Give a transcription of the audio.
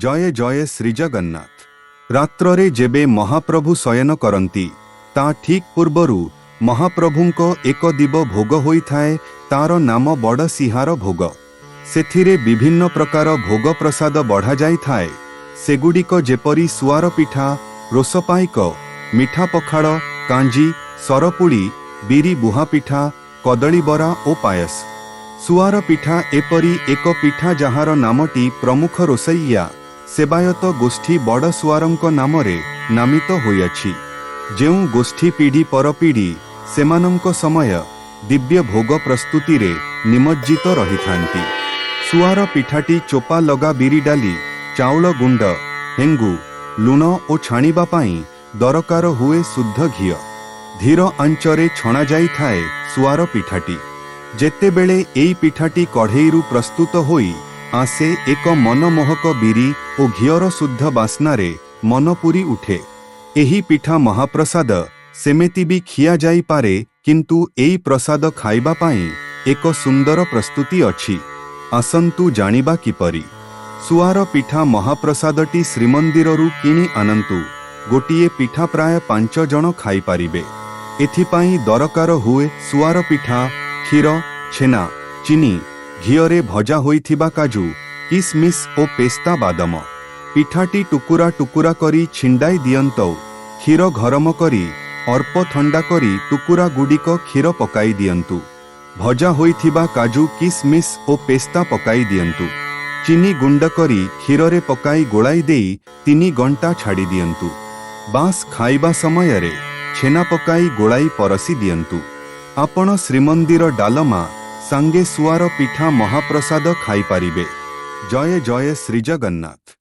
ଜୟ ଜୟ ଶ୍ରୀଜଗନ୍ନାଥ। ରାତ୍ରରେ ଯେବେ ମହାପ୍ରଭୁ ଶୟନ କରନ୍ତି, ତା ଠିକ୍ ପୂର୍ବରୁ ମହାପ୍ରଭୁଙ୍କ ଏକ ଦିବ୍ୟ ଭୋଗ ହୋଇଥାଏ। ତାର ନାମ ବଡ଼ ସିଂହାର ଭୋଗ। ସେଥିରେ ବିଭିନ୍ନ ପ୍ରକାର ଭୋଗ ପ୍ରସାଦ ବଢ଼ାଯାଇଥାଏ। ସେଗୁଡ଼ିକ ଯେପରି ସୁଆର ପିଠା, ରୋଷପାଇକ, ମିଠା ପଖାଳ, କାଞ୍ଜି, ସରପୁଳି, ବିରି ବୁହା ପିଠା, କଦଳୀ ବରା ଓ ପାୟସ। ସୁଆର ପିଠା ଏପରି ଏକ ପିଠା, ଯାହାର ନାମଟି ପ୍ରମୁଖ ରୋଷେଇଆ ସେବାୟତ ଗୋଷ୍ଠୀ ବଡ଼ ସୁଆରଙ୍କ ନାମରେ ନାମିତ ହୋଇଅଛି। ଯେଉଁ ଗୋଷ୍ଠୀ ପିଢ଼ି ପର ପିଢ଼ି ସେମାନଙ୍କ ସମୟ ଦିବ୍ୟ ଭୋଗ ପ୍ରସ୍ତୁତିରେ ନିମଜ୍ଜିତ ରହିଥାନ୍ତି। ସୁଆର ପିଠାଟି ଚୋପା ଲଗା ବିରି, ଡାଲି, ଚାଉଳ ଗୁଣ୍ଡ, ହେଙ୍ଗୁ, ଲୁଣ ଓ ଛାଣିବା ପାଇଁ ଦରକାର ହୁଏ ଶୁଦ୍ଧ ଘିଅ। ଧୀର ଆଞ୍ଚରେ ଛଣାଯାଇଥାଏ ସୁଆର ପିଠାଟି। ଯେତେବେଳେ ଏଇ ପିଠାଟି କଢ଼େଇରୁ ପ୍ରସ୍ତୁତ ହୋଇ ଆସେ, ଏକ ମନମୋହକ ବିରି ଓ ଘିଅର ଶୁଦ୍ଧ ବାସ୍ନାରେ ମନ ପୁରି ଉଠେ। ଏହି ପିଠା ମହାପ୍ରସାଦ ସେମିତି ବି ଖିଆ ଯାଇପାରେ, କିନ୍ତୁ ଏଇ ପ୍ରସାଦ ଖାଇବା ପାଇଁ ଏକ ସୁନ୍ଦର ପ୍ରସ୍ତୁତି ଅଛି। ଆସନ୍ତୁ ଜାଣିବା କିପରି। ସୁଆର ପିଠା ମହାପ୍ରସାଦଟି ଶ୍ରୀମନ୍ଦିରରୁ କିଣି ଆଣନ୍ତୁ। ଗୋଟିଏ ପିଠା ପ୍ରାୟ 5 ଜଣ ଖାଇପାରିବେ। ଏଥିପାଇଁ ଦରକାର ହୁଏ ସୁଆର ପିଠା, କ୍ଷୀର, ଛେନା, ଚିନି, ଘିଅରେ ଭଜା ହୋଇଥିବା କାଜୁ, କିସମିସ୍ ଓ ପେସ୍ତା ବାଦାମ। ପିଠାଟି ଟୁକୁରା ଟୁକୁରା କରି ଛିଣ୍ଡାଇ ଦିଅନ୍ତୁ। କ୍ଷୀର ଗରମ କରି ଅଳ୍ପ ଥଣ୍ଡା କରି ଟୁକୁରା ଗୁଡ଼ିକ କ୍ଷୀର ପକାଇ ଦିଅନ୍ତୁ। ଭଜା ହୋଇଥିବା କାଜୁ, କିସମିସ୍ ଓ ପେସ୍ତା ପକାଇ ଦିଅନ୍ତୁ। ଚିନି ଗୁଣ୍ଡ କରି କ୍ଷୀରରେ ପକାଇ ଗୋଳାଇ ଦେଇ 3 ଘଣ୍ଟା ଛାଡ଼ି ଦିଅନ୍ତୁ। ବାସ୍, ଖାଇବା ସମୟରେ ଛେନା ପକାଇ ଗୋଳାଇ ପରସି ଦିଅନ୍ତୁ। ଆପଣ ଶ୍ରୀମନ୍ଦିର ଡାଲମା ସାଙ୍ଗେ ସୁଆର ପିଠା ମହାପ୍ରସାଦ ଖାଇପାରିବେ। ଜୟ ଜୟ ଶ୍ରୀଜଗନ୍ନାଥ।